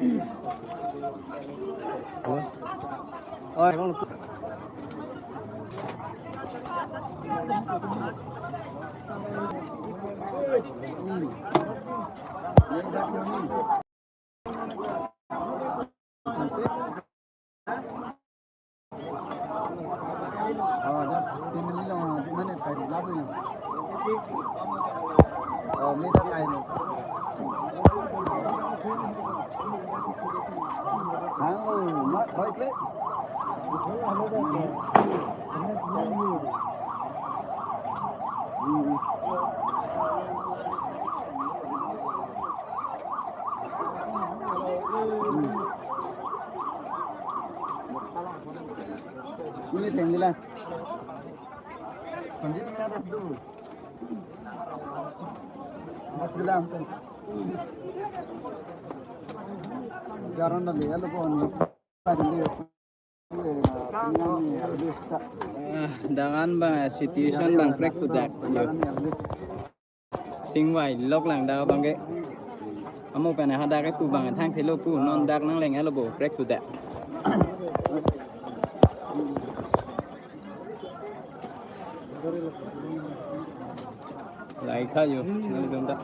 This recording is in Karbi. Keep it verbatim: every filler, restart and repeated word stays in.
Oh, dak family along, ah, mane pai lap ni. Oh, ni dak kai ni. Ah, oh, ma, baik le. Hmm. Ini tinggal. Lanjut, ini ada dulu. Ada bilang. Jarang dah lihat lo kok ni. Ah, dangan bang, situation bang, prek tu dak. Yo. Singvai lok lang dak bang ke. Amo pen hadak ke pu bang thang thelo pu non dak nang leng alo bo, prek tu dak. Lai kha yo, nang dum dak.